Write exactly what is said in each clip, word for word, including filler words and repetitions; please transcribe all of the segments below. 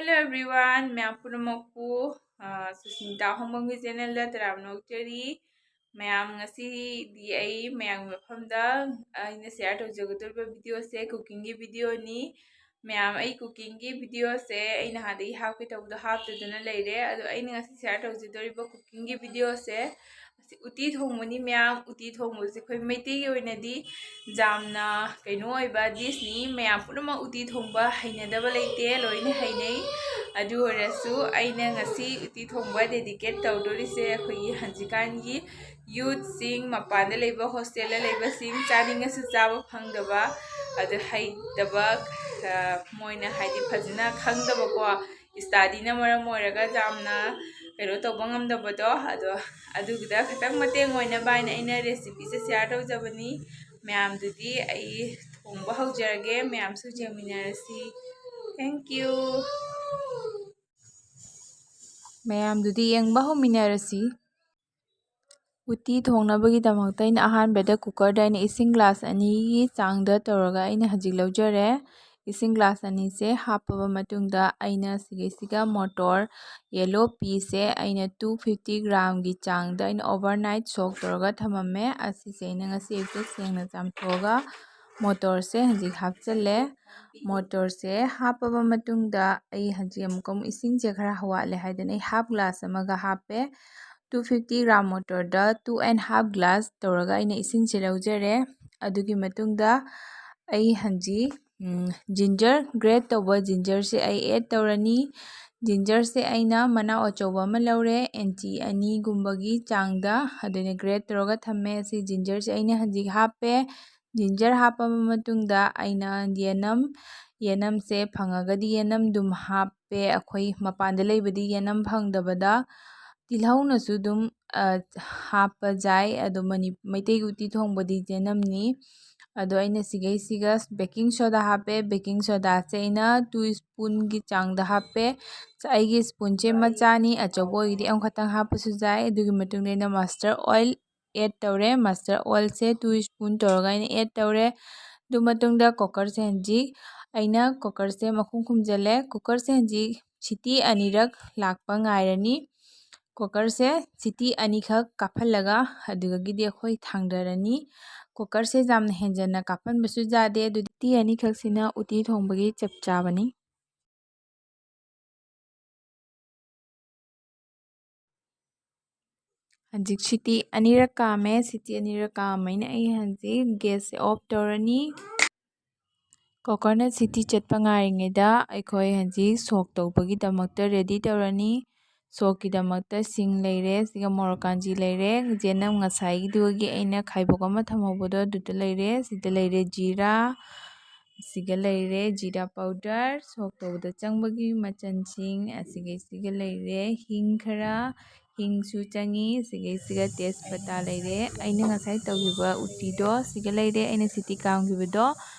Hello everyone, ꯃꯌꯥꯝ ꯄꯨꯝꯅꯃꯛꯄꯨ, ꯑ, ꯁꯨꯁꯃꯤꯇꯥ ꯍꯣꯡꯕꯝꯒꯤ channelꯗ ꯇꯔꯥꯝꯅ ꯑꯣꯛꯆꯔꯤ꯫ ꯃꯌꯥꯝ, ꯉꯁꯤꯗꯤ ꯑꯩ ꯃꯌꯥꯝꯒꯤ ꯃꯐꯝꯗ ꯑꯩꯅ share ꯇꯧꯖꯒꯗꯧꯔꯤꯕ videoꯁꯦ cookingꯒꯤ videoꯅꯤ꯫ ꯃꯌꯥꯝ, ꯑꯩ cookingꯒꯤ videoꯁꯦ ꯑꯩ ꯅꯍꯥꯟꯗꯒꯤ ꯍꯥꯞꯀꯦ ꯇꯧꯕꯗꯣ ꯍꯥꯞꯇꯗꯅ ꯂꯩꯔꯦ꯫ ꯑꯗꯣ ꯑꯩꯅ ꯉꯁꯤ share ꯇꯧꯖꯗꯧꯔꯤꯕ cookingꯒꯤ videoꯁꯦ ꯎꯇꯤ ꯊꯣꯡꯕꯅꯤ꯫ ꯃꯌꯥꯝ, ꯎꯇꯤ ꯊꯣꯡꯕꯁꯦ ꯑꯩꯈꯣꯏ ꯃꯩꯇꯩꯒꯤ ꯑꯣꯏꯅꯗꯤ ꯌꯥꯝꯅ ꯀꯩꯅꯣ ꯑꯣꯏꯕ dishꯅꯤ꯫ ꯃꯌꯥꯝ ꯄꯨꯝꯅꯃꯛ ꯎꯇꯤ ꯊꯣꯡꯕ ꯍꯩꯅꯗꯕ ꯂꯩꯇꯦ, ꯂꯣꯏꯅ ꯍꯩꯅꯩ꯫ ꯑꯗꯨ ꯑꯣꯏꯔꯁꯨ ꯑꯩꯅ ꯉꯁꯤ ꯎꯇꯤ ꯊꯣꯡꯕ dedicate ꯇꯧꯗꯣꯔꯤꯁꯦ ꯑꯩꯈꯣꯏꯒꯤ ꯍꯧꯖꯤꯛꯀꯥꯟꯒꯤ youthꯁꯤꯡ, ꯃꯄꯥꯟꯗ ꯂꯩꯕ, hostelꯗ ꯂꯩꯕꯁꯤꯡ, ꯆꯥꯅꯤꯡꯉꯁꯨ ꯆꯥꯕ ꯐꯪꯗꯕ, ꯑꯗꯨ ꯍꯩꯇꯕ, ꯑ, ꯃꯣꯏꯅ ꯍꯥꯏꯗꯤ ꯐꯖꯅ ꯈꯪꯗꯕꯀꯣ, studyꯅ ꯃꯔꯝ ꯑꯣꯏꯔꯒ ꯌꯥꯝꯅ ꯀꯩꯅꯣ ꯇꯧꯕ ꯉꯝꯗꯕꯗꯣ, ꯑꯗꯣ ꯑꯗꯨꯒꯤꯗ ꯈꯤꯇꯪ ꯃꯇꯦꯡ ꯑꯣꯏꯅꯕ ꯍꯥꯏꯅ ꯑꯩꯅ recipeꯁꯦ share ꯇꯧꯖꯕꯅꯤ꯫ ꯃꯌꯥꯝꯗꯨꯗꯤ ꯑꯩ ꯊꯣꯡꯕ ꯍꯧꯖꯔꯒꯦ, ꯃꯌꯥꯝꯁꯨ ꯌꯦꯡꯃꯤꯟꯅꯔꯁꯤ꯫ Thank you꯫ ꯃꯌꯥꯝꯗꯨꯗꯤ ꯌꯦꯡꯕ ꯍꯧꯃꯤꯟꯅꯔꯁꯤ꯫ ꯎꯇꯤ ꯊꯣꯡꯅꯕꯒꯤꯗꯃꯛꯇ ꯑꯩꯅ ꯑꯍꯥꯟꯕꯗ cookerꯗ ꯑꯩꯅ ꯏꯁꯤꯡ glass ꯑꯅꯤꯒꯤ ꯆꯥꯡꯗ ꯇꯧꯔꯒ ꯑꯩꯅ ꯍꯧꯖꯤꯛ ꯂꯧꯖꯔꯦ꯫ ꯏꯁꯤꯡ glass ꯑꯅꯤꯁꯦ ꯍꯥꯞꯄꯕ ꯃꯇꯨꯡꯗ ꯑꯩꯅ ꯁꯤꯒꯩꯁꯤꯒ ꯃꯣꯇꯣꯔ yellow peaꯁꯦ ꯑꯩꯅ two fifty gramꯒꯤ ꯆꯥꯡꯗ ꯑꯩꯅ overnight soak ꯇꯧꯔꯒ ꯊꯝꯃꯝꯃꯦ꯫ ꯑꯁꯤꯁꯦ ꯑꯩꯅ ꯉꯁꯤ ꯑꯌꯨꯛꯇ ꯁꯦꯡꯅ ꯆꯥꯝꯊꯣꯛꯑꯒ ꯃꯣꯇꯣꯔꯁꯦ ꯍꯧꯖꯤꯛ ꯍꯥꯞꯆꯤꯜꯂꯦ꯫ ꯃꯣꯇꯣꯔꯁꯦ ꯍꯥꯞꯄꯕ ꯃꯇꯨꯡꯗ ꯑꯩ ꯍꯧꯖꯤꯛ ꯑꯃꯨꯛꯀ ꯑꯃꯨꯛ ꯏꯁꯤꯡꯁꯦ ꯈꯔ ꯋꯥꯠꯂꯦ ꯍꯥꯏꯗꯅ ꯑꯩ half glass ꯑꯃꯒ ꯍꯥꯞꯄꯦ꯫ Two fifty gram ꯃꯣꯇꯣꯔꯗ two and half glass ꯇꯧꯔꯒ ꯑꯩꯅ ꯏꯁꯤꯡꯁꯦ ꯂꯧꯖꯔꯦ꯫ ꯑꯗꯨꯒꯤ ꯃꯇꯨꯡꯗ ꯑꯩ ꯍꯧꯖꯤꯛ, ꯎꯝ, ginger, grate ꯇꯧꯕ gingerꯁꯦ ꯑꯩ add ꯇꯧꯔꯅꯤ꯫ Gingerꯁꯦ ꯑꯩꯅ ꯃꯅꯥꯎ ꯑꯆꯧꯕ ꯑꯃ ꯂꯧꯔꯦ, inch ꯑꯅꯤꯒꯨꯝꯕꯒꯤ ꯆꯥꯡꯗ, ꯑꯗꯨꯅ grate ꯇꯧꯔꯒ ꯊꯝꯃꯦ꯫ ꯑꯁꯤ gingerꯁꯦ ꯑꯩꯅ ꯍꯧꯖꯤꯛ ꯍꯥꯞꯄꯦ꯫ Ginger ꯍꯥꯞꯄꯕ ꯃꯇꯨꯡꯗ ꯑꯩꯅ ꯌꯦꯅꯝ, ꯌꯦꯅꯝꯁꯦ ꯐꯪꯉꯒꯗꯤ ꯌꯦꯅꯝꯗꯨꯝ ꯍꯥꯞꯄꯦ꯫ ꯑꯩꯈꯣꯏ ꯃꯄꯥꯟꯗ ꯂꯩꯕꯗꯤ ꯌꯦꯅꯝ ꯐꯪꯗꯕꯗ ꯇꯤꯜꯍꯧꯅꯁꯨ ꯑꯗꯨꯝ, ꯑ, ꯍꯥꯞꯄ ꯌꯥꯏ꯫ ꯑꯗꯣ ꯃꯅꯤ-, ꯃꯩꯇꯩꯒꯤ ꯎꯇꯤ ꯊꯣꯡꯕꯗꯤ ꯌꯦꯅꯝꯅꯤ꯫ ꯑꯗꯣ ꯑꯩꯅ ꯁꯤꯒꯩꯁꯤꯒ baking soda ꯍꯥꯞꯄꯦ꯫ Baking sodaꯁꯦ ꯑꯩꯅ two spoonꯒꯤ ꯆꯥꯡꯗ ꯍꯥꯞꯄꯦ꯫ ꯑꯩꯒꯤ spoonꯁꯦ ꯃꯆꯥꯅꯤ, ꯑꯆꯧꯕ ꯑꯣꯏꯔꯗꯤ ꯑꯃꯈꯛꯇꯪ ꯍꯥꯞꯄꯁꯨ ꯌꯥꯏ꯫ ꯑꯗꯨꯒꯤ ꯃꯇꯨꯡꯗ ꯑꯩꯅ mustard oil add ꯇꯧꯔꯦ꯫ Mustard oilꯁꯦ two spoon ꯇꯧꯔꯒ ꯑꯩꯅ add ꯇꯧꯔꯦ꯫ ꯑꯗꯨ ꯃꯇꯨꯡꯗ cookerꯁꯦ ꯍꯧꯖꯤꯛ ꯑꯩꯅ cookerꯁꯦ ꯃꯈꯨꯝ ꯈꯨꯝꯖꯤꯜꯂꯦ꯫ Cookerꯁꯦ ꯍꯧꯖꯤꯛ ꯁꯤꯇꯤ ꯑꯅꯤꯔꯛ ꯂꯥꯛꯄ ꯉꯥꯏꯔꯅꯤ꯫ Cookerꯁꯦ ꯁꯤꯇꯤ ꯑꯅꯤꯈꯛ ꯀꯥꯞꯍꯜꯂꯒ ꯑꯗꯨꯗꯒꯤꯗꯤ ꯑꯩꯈꯣꯏ ꯊꯥꯡꯗꯔꯅꯤ꯫ Cookerꯁꯦ ꯌꯥꯝꯅ ꯍꯦꯟꯖꯟꯅ ꯀꯥꯞꯍꯟꯕꯁꯨ ꯌꯥꯗꯦ꯫ ꯑꯗꯨꯗꯤ ꯁꯤꯇꯤ ꯑꯅꯤꯈꯛꯁꯤꯅ ꯎꯇꯤ ꯊꯣꯡꯕꯒꯤ ꯆꯞ ꯆꯥꯕꯅꯤ꯫ ꯍꯧꯖꯤꯛ ꯁꯤꯇꯤ ꯑꯅꯤꯔꯛ ꯀꯥꯝꯃꯦ꯫ ꯁꯤꯇꯤ ꯑꯅꯤꯔꯛ ꯀꯥꯝꯃꯩꯅ ꯑꯩ ꯍꯧꯖꯤꯛ gasꯁꯦ off ꯇꯧꯔꯅꯤ꯫ Cookerꯅ ꯁꯤꯇꯤ ꯆꯠꯄ ꯉꯥꯏꯔꯤꯉꯩꯗ ꯑꯩꯈꯣꯏ ꯍꯧꯖꯤꯛ ꯁꯣꯛ ꯇꯧꯕꯒꯤꯗꯃꯛꯇ ready ꯇꯧꯔꯅꯤ꯫ ꯁꯣꯛꯀꯤꯗꯃꯛꯇ ꯁꯤꯡ ꯂꯩꯔꯦ, ꯁꯤꯒ ꯃꯣꯔꯣꯛ ꯀꯥꯟꯖꯤ ꯂꯩꯔꯦ, ꯖꯦꯅꯝ ꯉꯁꯥꯏꯒꯤꯗꯨꯒꯤ ꯑꯩꯅ ꯈꯥꯏꯕꯣꯛ ꯑꯃ ꯊꯝꯍꯧꯕꯗꯣ ꯑꯗꯨꯗ ꯂꯩꯔꯦ꯫ ꯁꯤꯗ ꯂꯩꯔꯦ ꯖꯤꯔꯥ, ꯁꯤꯒ ꯂꯩꯔꯦ ꯖꯤꯔꯥ powder, ꯁꯣꯛ ꯇꯧꯕꯗ ꯆꯪꯕꯒꯤ ꯃꯆꯜꯁꯤꯡ ꯑꯁꯤꯒꯩꯁꯤꯒ ꯂꯩꯔꯦ꯫ ꯍꯤꯡ ꯈꯔ, ꯍꯤꯡꯁꯨ ꯆꯪꯉꯤ꯫ ꯁꯤꯒꯩꯁꯤꯒ ꯇꯦꯖꯄꯇꯥ ꯂꯩꯔꯦ꯫ ꯑꯩꯅ ꯉꯁꯥꯏ ꯇꯧꯈꯤꯕ ꯎꯇꯤꯗꯣ ꯁꯤꯒ ꯂꯩꯔꯦ꯫ ꯑꯩꯅ ꯁꯤꯇꯤ ꯀꯥꯝꯈꯤꯕꯗꯣ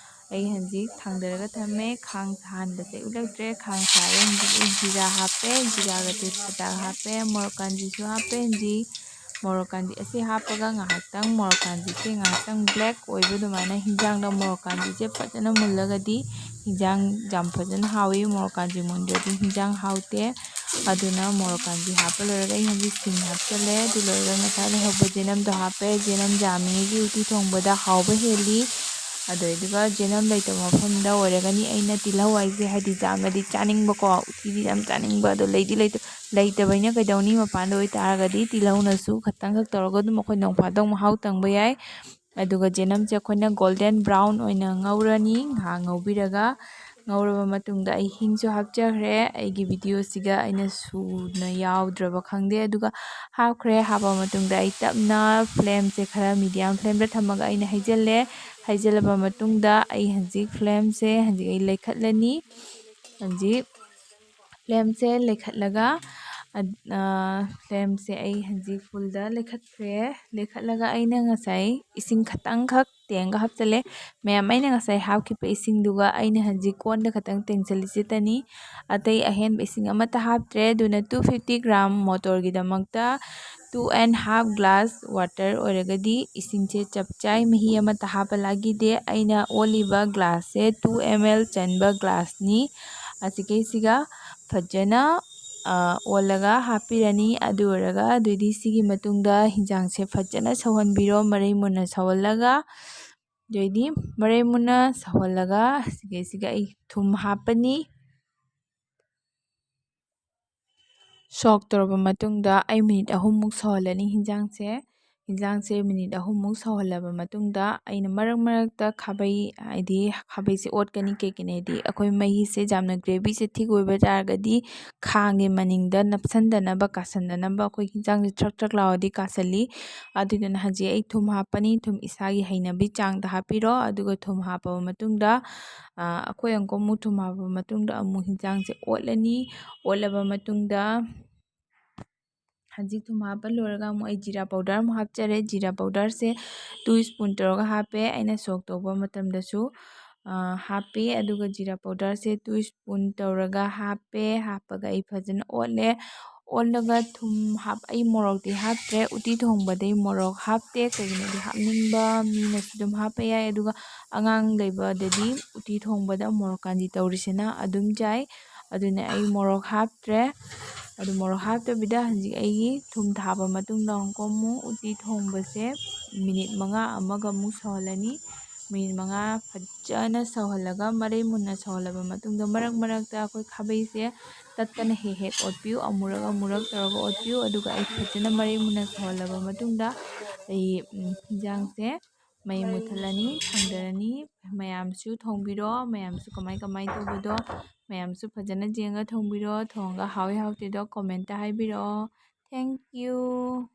ꯑꯩ ꯍꯧꯖꯤꯛ ꯊꯥꯡꯗꯔꯒ ꯊꯝꯃꯦ꯫ ꯈꯥꯡ ꯁꯥꯍꯟꯕꯁꯦ ꯎꯠꯂꯛꯇ꯭ꯔꯦ꯫ ꯈꯥꯡ ꯁꯥꯔꯦ꯫ ꯍꯧꯖꯤꯛ ꯑꯩ ꯖꯤꯔꯥ ꯍꯥꯞꯄꯦ, ꯖꯤꯔꯥꯒ ꯇꯦꯖꯄꯇꯥꯒ ꯍꯥꯞꯄꯦ, ꯃꯣꯔꯣꯛ ꯀꯥꯟꯖꯤꯁꯨ ꯍꯥꯞꯄꯦ꯫ ꯍꯧꯖꯤꯛ ꯃꯣꯔꯣꯛ ꯀꯥꯟꯖꯤ ꯑꯁꯤ ꯍꯥꯞꯄꯒ ꯉꯥꯏꯍꯥꯛꯇꯪ, ꯃꯣꯔꯣꯛ ꯀꯥꯟꯖꯤꯁꯦ ꯉꯥꯏꯍꯥꯛꯇꯪ black ꯑꯣꯏꯕ ꯑꯗꯨꯃꯥꯏꯅ ꯍꯤꯟꯖꯥꯡꯗ ꯃꯣꯔꯣꯛ ꯀꯥꯟꯖꯤꯁꯦ ꯐꯖꯅ ꯃꯨꯜꯂꯒꯗꯤ ꯍꯤꯟꯖꯥꯡ ꯌꯥꯝ ꯐꯖꯅ ꯍꯥꯎꯏ꯫ ꯃꯣꯔꯣꯛ ꯀꯥꯟꯖꯤ ꯃꯨꯟꯗ꯭ꯔꯗꯤ ꯍꯤꯟꯖꯥꯡ ꯍꯥꯎꯇꯦ꯫ ꯑꯗꯨꯅ ꯃꯣꯔꯣꯛ ꯀꯥꯟꯖꯤ ꯍꯥꯞꯄ ꯂꯣꯏꯔꯒ ꯑꯩ ꯍꯧꯖꯤꯛ ꯁꯤꯡ ꯍꯥꯞꯆꯜꯂꯦ꯫ ꯑꯗꯨ ꯂꯣꯏꯔꯒ ꯉꯁꯥꯏ ꯂꯩꯍꯧꯕ ꯖꯦꯅꯝꯗꯣ ꯍꯥꯞꯄꯦ꯫ ꯖꯦꯅꯝ ꯌꯥꯝꯃꯤꯉꯩꯒꯤ ꯎꯇꯤ ꯊꯣꯡꯕꯗ ꯍꯥꯎꯕ ꯍꯦꯜꯂꯤ꯫ ꯑꯗꯨꯗꯨꯒ ꯖꯦꯅꯝ ꯂꯩꯇꯕ ꯃꯐꯝꯗ ꯑꯣꯏꯔꯒꯅꯤ ꯑꯩꯅ ꯇꯤꯜꯍꯧ ꯍꯥꯏꯁꯦ, ꯍꯥꯏꯗꯤ ꯌꯥꯝꯅꯗꯤ ꯆꯥꯅꯤꯡꯕꯀꯣ, ꯎꯇꯤꯗꯤ ꯌꯥꯝ ꯆꯥꯅꯤꯡꯕ, ꯑꯗꯣ ꯂꯩꯗꯤ ꯂꯩꯇ-, ꯂꯩꯇꯕꯅꯤꯅ ꯀꯩꯗꯧꯅꯤ? ꯃꯄꯥꯟꯗ ꯑꯣꯏꯇꯥꯔꯒꯗꯤ ꯇꯤꯜꯍꯧꯅꯁꯨ ꯈꯇꯪꯈꯛ ꯇꯧꯔꯒ ꯑꯗꯨꯝ ꯑꯩꯈꯣꯏ ꯅꯣꯡ ꯐꯥꯗꯣꯛ ꯃꯍꯥꯎ ꯇꯪꯕ ꯌꯥꯏ꯫ ꯑꯗꯨꯒ ꯖꯦꯅꯝꯁꯦ ꯑꯩꯈꯣꯏꯅ golden brown ꯑꯣꯏꯅ ꯉꯧꯔꯅꯤ꯫ ꯉꯥꯏꯍꯥꯛ ꯉꯧꯕꯤꯔꯒ, ꯉꯧꯔꯕ ꯃꯇꯨꯡꯗ ꯑꯩ ꯍꯤꯡꯁꯨ ꯍꯥꯞꯆꯈ꯭ꯔꯦ꯫ ꯑꯩꯒꯤ videoꯁꯤꯒ ꯑꯩꯅ ꯁꯨꯅ ꯌꯥꯎꯗ꯭ꯔꯕ ꯈꯪꯗꯦ꯫ ꯑꯗꯨꯒ ꯍꯥꯞꯈ꯭ꯔꯦ꯫ ꯍꯥꯞꯄ ꯃꯇꯨꯡꯗ ꯑꯩ ꯇꯞꯅ flameꯁꯦ ꯈꯔ medium flameꯗ ꯊꯝꯃꯒ ꯑꯩꯅ ꯍꯩꯖꯤꯜꯂꯦ꯫ ꯍꯩꯖꯤꯜꯂꯕ ꯃꯇꯨꯡꯗ ꯑꯩ ꯍꯧꯖꯤꯛ flameꯁꯦ ꯍꯧꯖꯤꯛ ꯑꯩ ꯂꯩꯈꯠꯂꯅꯤ꯫ ꯍꯧꯖꯤꯛ flameꯁꯦ ꯂꯩꯈꯠꯂꯒ ꯐ꯭ꯂꯦꯝꯁꯦ ꯑꯩ ꯍꯧꯖꯤꯛ ꯐꯨꯜꯗ ꯂꯩꯈꯠꯈ꯭ꯔꯦ꯫ ꯂꯩꯈꯠꯂꯒ ꯑꯩꯅ ꯉꯁꯥꯏ ꯏꯁꯤꯡ ꯈꯇꯪꯈꯛ ꯇꯦꯡꯒ ꯍꯥꯞꯆꯜꯂꯦ꯫ ꯃꯌꯥꯝ, ꯑꯩꯅ ꯉꯁꯥꯏ ꯍꯥꯞꯈꯤꯕ ꯏꯁꯤꯡꯗꯨꯒ ꯑꯩꯅ ꯍꯧꯖꯤꯛ ꯀꯣꯟꯗ ꯈꯛꯇꯪ ꯇꯦꯡꯁꯤꯜꯂꯤꯁꯤꯇꯅꯤ꯫ ꯑꯇꯩ ꯑꯍꯦꯟꯕ ꯏꯁꯤꯡ ꯑꯃꯠꯇ ꯍꯥꯞꯇ꯭ꯔꯦ꯫ ꯑꯗꯨꯅ two fifty gram ꯃꯣꯇꯣꯔꯒꯤꯗꯃꯛꯇ two and half glass water ꯑꯣꯏꯔꯒꯗꯤ ꯏꯁꯤꯡꯁꯦ ꯆꯞ ꯆꯥꯏ, ꯃꯍꯤ ꯑꯃꯠꯇ ꯍꯥꯞꯄ ꯂꯥꯒꯤꯗꯦ꯫ ꯑꯩꯅ ꯑꯣꯜꯂꯤꯕ ꯒ꯭ꯂꯥꯁꯁꯦ two M L ꯆꯟꯕ ꯒ꯭ꯂꯥꯁꯅꯤ꯫ ꯑꯁꯤꯈꯩꯁꯤꯒ ꯐꯖꯅ ꯑꯣꯜꯂꯒ ꯍꯥꯞꯄꯤꯔꯅꯤ꯫ ꯑꯗꯨ ꯑꯣꯏꯔꯒ ꯑꯗꯨꯏꯗꯤ ꯁꯤꯒꯤ ꯃꯇꯨꯡꯗ ꯍꯤꯟꯖꯥꯡꯁꯦ ꯐꯖꯅ ꯁꯧꯍꯟꯕꯤꯔꯣ, ꯃꯔꯩ ꯃꯨꯟꯅ ꯁꯧꯍꯜꯂꯒ꯫ ꯑꯗꯨꯏꯗꯤ ꯃꯔꯩ ꯃꯨꯟꯅ ꯁꯧꯍꯜꯂꯒ ꯁꯤꯒꯩꯁꯤꯒ ꯑꯩ ꯊꯨꯝ ꯍꯥꯞꯄꯅꯤ꯫ ꯁꯣꯛ ꯇꯧꯔꯕ ꯃꯇꯨꯡꯗ ꯑꯩ ꯃꯤꯅꯤꯠ ꯑꯍꯨꯝꯃꯨꯛ ꯁꯧꯍꯜꯂꯅꯤ ꯍꯤꯟꯖꯥꯡꯁꯦ꯫ ꯍꯤꯟꯖꯥꯡꯁꯦ ꯃꯤꯅꯤꯠ ꯑꯍꯨꯝꯃꯨꯛ ꯁꯧꯍꯜꯂꯕ ꯃꯇꯨꯡꯗ ꯑꯩꯅ ꯃꯔꯛ ꯃꯔꯛꯇ ꯈꯥꯕꯩ, ꯍꯥꯏꯗꯤ ꯈꯥꯕꯩꯁꯦ ꯑꯣꯠꯀꯅꯤ꯫ ꯀꯩꯒꯤꯅꯣ ꯍꯥꯏꯗꯤ ꯑꯩꯈꯣꯏ ꯃꯍꯤꯁꯦ ꯌꯥꯝꯅ ꯒ꯭ꯔꯦꯚꯤꯁꯦ ꯊꯤꯛ ꯑꯣꯏꯕ ꯇꯥꯔꯒꯗꯤ ꯈꯥꯡꯒꯤ ꯃꯅꯤꯡꯗ ꯅꯞꯁꯟꯗꯅꯕ, ꯀꯥꯁꯟꯗꯅꯕ, ꯑꯩꯈꯣꯏ ꯍꯤꯟꯖꯥꯡꯁꯦ ꯊ꯭ꯔꯛ ꯊ꯭ꯔꯛ ꯂꯥꯎꯔꯗꯤ ꯀꯥꯁꯜꯂꯤ꯫ ꯑꯗꯨꯗꯨꯅ ꯍꯧꯖꯤꯛ ꯑꯩ ꯊꯨꯝ ꯍꯥꯞꯄꯅꯤ꯫ ꯊꯨꯝ ꯏꯁꯥꯒꯤ ꯍꯩꯅꯕꯤ ꯆꯥꯡꯗ ꯍꯥꯞꯄꯤꯔꯣ꯫ ꯑꯗꯨꯒ ꯊꯨꯝ ꯍꯥꯞꯄꯕ ꯃꯇꯨꯡꯗ ꯑꯩꯈꯣꯏ ꯑꯃꯨꯛꯀ ꯑꯃꯨꯛ ꯊꯨꯝ ꯍꯥꯞꯄꯕ ꯃꯇꯨꯡꯗ ꯑꯃꯨꯛ ꯍꯤꯟꯖꯥꯡꯁꯦ ꯑꯣꯠꯂꯅꯤ꯫ ꯑꯣꯠꯂꯕ ꯃꯇꯨꯡꯗ ꯍꯧꯖꯤꯛ ꯊꯨꯝ ꯍꯥꯞꯄ ꯂꯣꯏꯔꯒ ꯑꯃꯨꯛ ꯑꯩ ꯖꯤꯔꯥ ꯄꯥꯎꯗꯔ ꯑꯃꯨꯛ ꯍꯥꯞꯆꯔꯦ꯫ ꯖꯤꯔꯥ ꯄꯥꯎꯗꯔꯁꯦ two spoon ꯇꯧꯔꯒ ꯍꯥꯞꯄꯦ꯫ ꯑꯩꯅ ꯁꯣꯛ ꯇꯧꯕ ꯃꯇꯝꯗꯁꯨ ꯍꯥꯞꯄꯤ꯫ ꯑꯗꯨꯒ ꯖꯤꯔꯥ ꯄꯥꯎꯗꯔꯁꯦ two spoon ꯇꯧꯔꯒ ꯍꯥꯞꯄꯦ꯫ ꯍꯥꯞꯄꯒ ꯑꯩ ꯐꯖꯅ ꯑꯣꯠꯂꯦ꯫ ꯑꯣꯠꯂꯒ ꯊꯨꯝ ꯍꯥꯞ-, ꯑꯩ ꯃꯣꯔꯣꯛꯇꯤ ꯍꯥꯞꯇ꯭ꯔꯦ꯫ ꯎꯇꯤ ꯊꯣꯡꯕꯗꯩ ꯃꯣꯔꯣꯛ ꯍꯥꯞꯇꯦ꯫ ꯀꯩꯒꯤꯅꯣꯗꯤ ꯍꯥꯞꯅꯤꯡꯕ ꯃꯤꯅꯁꯨ ꯑꯗꯨꯝ ꯍꯥꯞꯄ ꯌꯥꯏ꯫ ꯑꯗꯨꯒ ꯑꯉꯥꯡ ꯂꯩꯕꯗꯗꯤ ꯎꯇꯤ ꯊꯣꯡꯕꯗ ꯃꯣꯔꯣꯛ ꯀꯥꯟꯖꯤ ꯇꯧꯔꯤꯁꯤꯅ ꯑꯗꯨꯝ ꯆꯥꯏ꯫ ꯑꯗꯨꯅ ꯑꯩ ꯃꯣꯔꯣꯛ ꯍꯥꯞꯇ꯭ꯔꯦ꯫ ꯑꯗꯨ ꯃꯣꯔꯣꯛ ꯍꯥꯞꯇꯕꯤꯗ ꯍꯧꯖꯤꯛ ꯑꯩꯒꯤ ꯊꯨꯝ ꯊꯥꯕ ꯃꯇꯨꯡꯗ ꯑꯃꯨꯛꯀ ꯑꯃꯨꯛ ꯎꯇꯤ ꯊꯣꯡꯕꯁꯦ ꯃꯤꯅꯤꯠ ꯃꯉꯥ ꯑꯃꯒ ꯑꯃꯨꯛ ꯁꯧꯍꯜꯂꯅꯤ꯫ ꯃꯤꯅꯤꯠ ꯃꯉꯥ ꯐꯖꯅ ꯁꯧꯍꯜꯂꯒ ꯃꯔꯩ ꯃꯨꯟꯅ ꯁꯧꯍꯜꯂꯕ ꯃꯇꯨꯡꯗ ꯃꯔꯛ ꯃꯔꯛꯇ ꯑꯩꯈꯣꯏ ꯈꯥꯕꯩꯁꯦ ꯇꯠꯇꯅ ꯍꯦꯛ ꯍꯦꯛ ꯑꯣꯠꯄꯤꯌꯨ꯫ ꯑꯃꯨꯔꯛ ꯑꯃꯨꯔꯛ ꯇꯧꯔꯒ ꯑꯣꯠꯄꯤꯌꯨ꯫ ꯑꯗꯨꯒ ꯑꯩ ꯐꯖꯅ ꯃꯔꯩ ꯃꯨꯟꯅ ꯁꯧꯍꯜꯂꯕ ꯃꯇꯨꯡꯗ ꯑꯩ, ꯎꯝ, ꯍꯤꯟꯖꯥꯡꯁꯦ ꯃꯩ ꯃꯨꯠꯊꯠꯂꯅꯤ, ꯊꯥꯡꯗꯔꯅꯤ꯫ ꯃꯌꯥꯝꯁꯨ ꯊꯣꯡꯕꯤꯔꯣ꯫ ꯃꯌꯥꯝꯁꯨ ꯀꯃꯥꯏ ꯀꯃꯥꯏ ꯇꯧꯕꯗꯣ ꯃꯌꯥꯝꯁꯨ ꯐꯖꯅ ꯌꯦꯡꯉ ꯊꯣꯡꯕꯤꯔꯣ꯫ ꯊꯣꯡꯉꯒ ꯍꯥꯎꯏ ꯍꯥꯎꯇꯦꯗꯣ comment ꯍꯥꯏꯕꯤꯔꯛꯑꯣ꯫ Thank you꯫